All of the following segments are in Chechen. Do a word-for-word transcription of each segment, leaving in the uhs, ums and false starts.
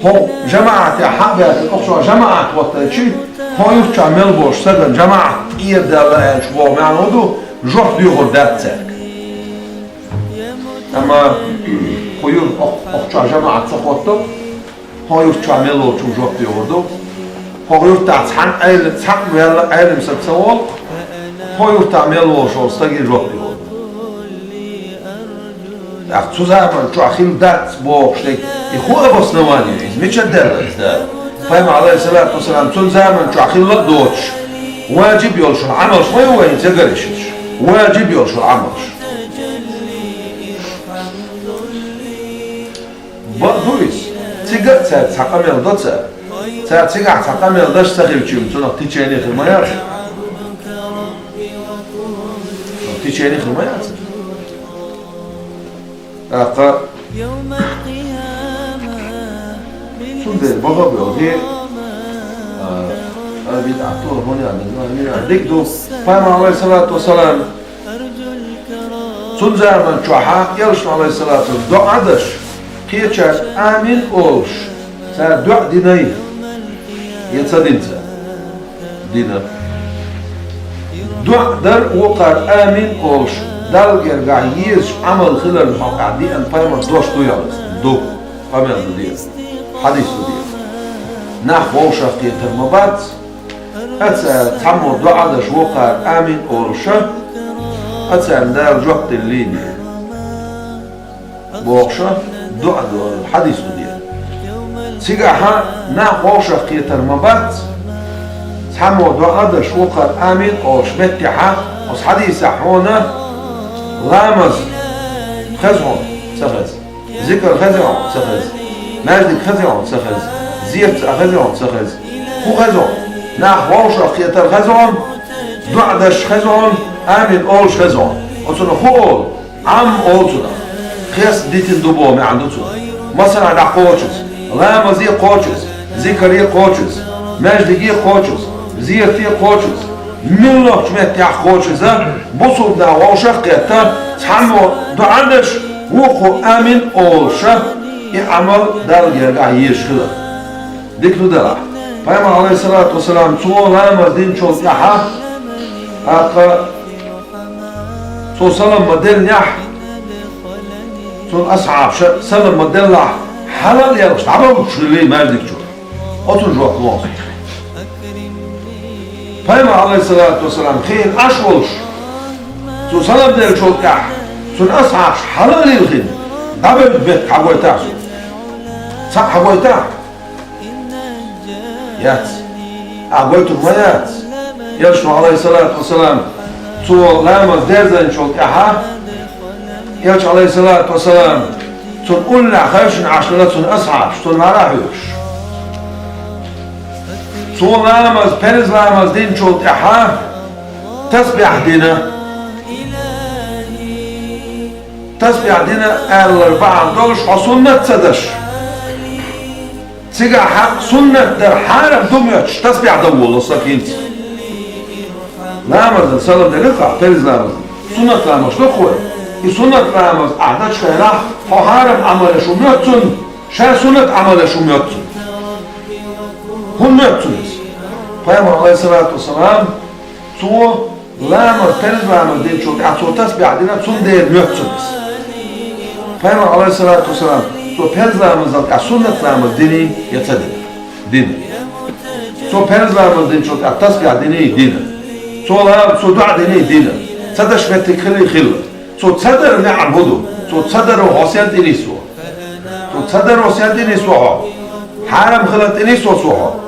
ХӀокху жамаӀате хьа а баьлча, охьа чохь жамаӀат хӀоттайчи, хьо юрт чохь мел болуш сагана жамаӀат тӀера даьлла аьлча, боху маьӀна ду, жоп доьхур дац цаьрга. Амма хьо юр-, охьа, охьа чохь жамаӀат ца хӀотту, хьо юрт чохь мел волчунна жоп доьхур ду. Хьо юртахь цхьаьна Ӏелам, цхьаъ ваьлла Ӏелам саг ца волу, хьо юртахь мел волуш волу стаге жоп доьхур ду. ТӀаккха цу заман чохь хилла дац бохуш дерг, и хӀун обоснование ю иза? Мичара даьлла иза Дала? Пайхамар, алейхиссалату вассалам, цуьнан заман чохь хилла а доцуш, важиб йолуш йолу Ӏамалш ма ю вайн ца гариш иза? Важиб йолуш йолу Ӏамалш. Бакъ ду иза. Цига а цаьрца цхьа къамел до цара. Цара цигахь цхьа къамел даш ца хилча, цунах течение хир ма яц. Течение хир ма яц. ТӀаккха цундела бага а боьлхий, а, а, бидӀат ду, хӀун ян деза, а, дика ду. Пайхамар, алейхиссалату вассалам, цуьнан заман чохь а, элчано, алейхиссалату, доӀа даш, кхечаьрга амин олуш, цара доӀа динай, я ца дина цара? Дина. ДоӀа дар, вукхара амин олуш, Далла гергахь езаш Ӏамал хиларна хьокъехь деана пайхамар дош ду яла? Ду. Къамел ду деана. Хьадис ду деана. Нах вовшах кхетар ма бац, а цара цхьаммо доӀа даш, вукхара амин олуша, а царна Дала жоп деллий деана. Бохуша, доӀа ду, хьадис ду деана. Цигахьа нах вовшах кхетар ма бац, цхьаммо доӀа даш, вукхара амин олуш меттехьа, оцу хьадисехь хьуна ламаз хеза хьуна, ца хеза. Зикр хеза хьуна, ца хеза. Маьждиг хеза хьуна, ца хеза. Зерат а хеза хьуна, ца хеза. ХӀун хеза хьуна? Нах вовшах кхетар хеза хьуна, доӀа даш хеза хьуна, амин олуш хеза хьуна. Оцунах хӀун олу? Ӏам олу цунах. Хеста дитина ду боху маьӀна ду цунах. Масала дӀакхочуш, ламазе кхочуш, зикре кхочуш, маьждиге кхочуш, зерате кхочуш, муьлххачу меттехь кхочуш, бусулба нах вовшах а кхетта, цхьаммо доӀа даш, вукхо амин олуша, и Ӏамал Далла гергахь езаш хилар. Дика ду делахь. Пайхамар, алейхиссалату вассалам, цо ламаз динчул тӀаьхьа, тӀаккха цо салам ма деллинехь, цуьнан асхьабаша салам ма деллахь, хьала а лелаш дӀабахуьйтуш хилла маьждиг чу. Оцунна жоп лоху. Пайхамар, алейхиссалату вассалам, хиъна Ӏаш волуш, цо салам деллачул тӀаьхьа, цуьнан асхьабаша хьала а лилхина, дӀабевдда меттиг хьагойтахьа суна. Цхьаъ хьагойтахьа? Яц. Ахьа гойтур ма яц. Элчано, алейхиссалату вассалам, цо ламаз дерзанчул тӀаьхьа, Элча, алейхиссалату вассалам, цунна уллехь хевшина Ӏаш хилла цуьнан асхьабаш, цунна мара а хьоьжуш. Цо ламаз, парз ламаз динчул тӀаьхьа тасбихь дина. Тасбихь дина аьлларг бахьана долуш хьо суннат ца даш. Цигахь хьан суннат дар хьарам ду моьттуш, тасбихь дан волу саг хӀинца. Ламазан салам делира хьо, парз ламазан. Суннат ламазаш ду хьой. И суннат ламаз ахь дачу хенахь, хьо хьарам Ӏамал еш хӀун моьтту цунна, ша суннат Ӏамал еш хӀун моьтту цунна. ХӀун моьтту цунна иза? Пайхамар, алейхиссалату вассалам, цо ламаз, парз ламаз динчул тӀаьхьа цо тасбихь дина, цундела моьтту цунна иза. Пайхамар, алейхиссалату вассалам, цо парз ламазал тӀаьхьа суннат ламаз диний, я ца дина? Дина. Цо парз ламаз динчул тӀаьхьа тасбихь диний? Дина. Цо лам-, цо доӀа диний? Дина. Ца даш меттиг хилий? Хилла. Цо ца дар маьӀна хӀун ду? Цо ца даро хьо сен тӀе нисво? Цо ца даро сен тӀе нисво хьо? Хьарам хилар тӀе нисво цо хьо?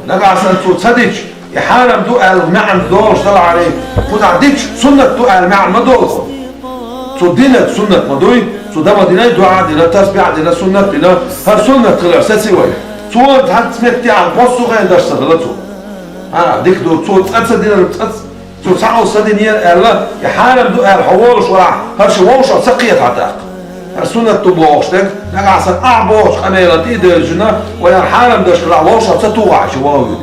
Нагахь санна цо ца дича, и хьарам ду аьлла маьӀна долуш далахьарий, кхузахь дича суннат ду аьлла маьӀна ма долу хьуна. Цо динарг суннат ма дуй, цо дан ма динай, доӀа а дина, тасбихь а дина, суннат а дина, хӀара суннат хилар саций вай? Цо цхьацца меттехь массо а хенахь даш ца хилла цо. А, дика ду, цо цкъа ца динарг цкъа ца Цо цхьа олу са динера аьлла, и хьарам ду аьлла хьо волуш валахь, хӀара ши вовшах ца кхетахь тӀаккха. ХӀара суннат ду бохуш дерг, нагахь санна ахь бохучу къамелан тӀе а девзина, вай хӀара хьарам даш хилахь вовшах ца тухахь и ши вовшах.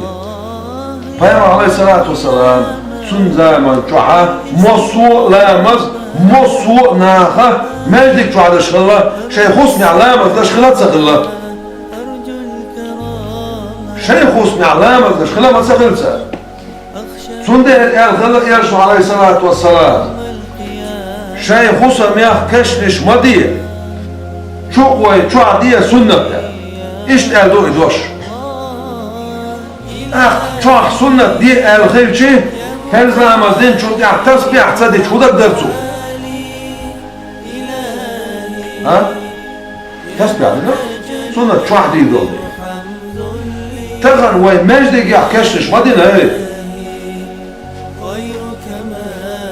Пайхамар, алейхиссалату вассалам, цуьнан заман чохьа массо а ламаз, массо а наха маьждиг чохь даш хилла, шайн хӀусамехь ламаз даш хилла а ца хилла. Шайн хӀусамехь ламаз деш хила ма ца хилла цара. Цундела аьлла хилла Элчано, Ӏалайхиссалату вассалам: «Шайн хӀусамех кешнаш ма де, чу а вай, чохь а де суннат», — аьлла. Иштта аьлла ду и дош. ТӀаккха чохь суннат де аьлла хилча, фарз-ламаз динчул тӀаьхьа тасбихь ца дича хӀун дагадара цо? А? Тасбихь дина? Суннат чохь дийр долу дела. Тахана вай маьждигехь кешнаш ма дина, эй!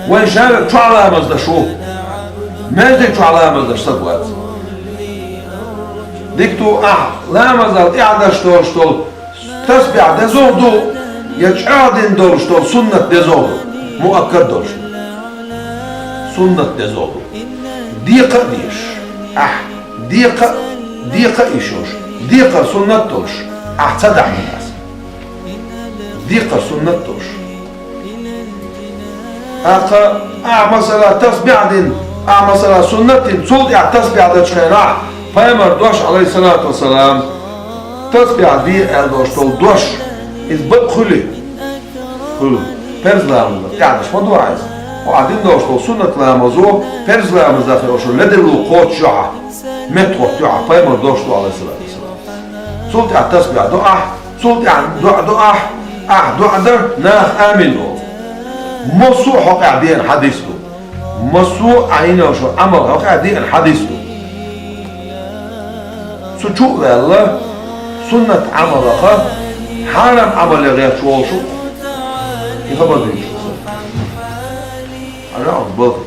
Вай ша верг чохь ламаз деш ву. Маьждиг чохь ламаз деш стаг вац. Дика ду, ахь ламазал тӀаьхьа деш долуш долу тасбихь деза ду, я чӀагӀдина долуш долу суннат деза ду, муаккад долуш. Суннат деза ду. Декха а дезаш, ахь декха а, декха а йиш йолуш, декхар суннат долуш, ахь ца дахьа аса. Декхар суннат долуш. ТӀаккха ахь, масала, тасбихь дина, ахь, масала, суннат дина, цул тӀаьхьа тасбихь дечу хенахь, пайхамар дош, Ӏалайхиссалату вассалам, тасбихь де аьлла долуш долу дош, иза бакъ хуьлий? Хуьлу. Фарз-ламазах тӀаьхьа деш ма ду ахь иза. Хьо ахь дина долуш долу суннат-ламазо, фарз-ламазах йолуш ледарло кхочушйо хьан, меттахӀоттайо хьан, пайхамар дош ду, Ӏалайхиссалату вассалам. Цул тӀаьхьа тасбихь до ахь, цул тӀаьхьа доӀа до ахь, ахь доӀа дар, наха амин олу. Массо а хьокъехь деана хьадис ду. Массо а ахь йина йолуш йолу Ӏамал хьокъехь деана хьадис ду. Цу чу а ваьлла, суннат Ӏамалаха хьарам Ӏамале гӀерташ волуш ву и хабар дуьйцуш. Хьажа, балха.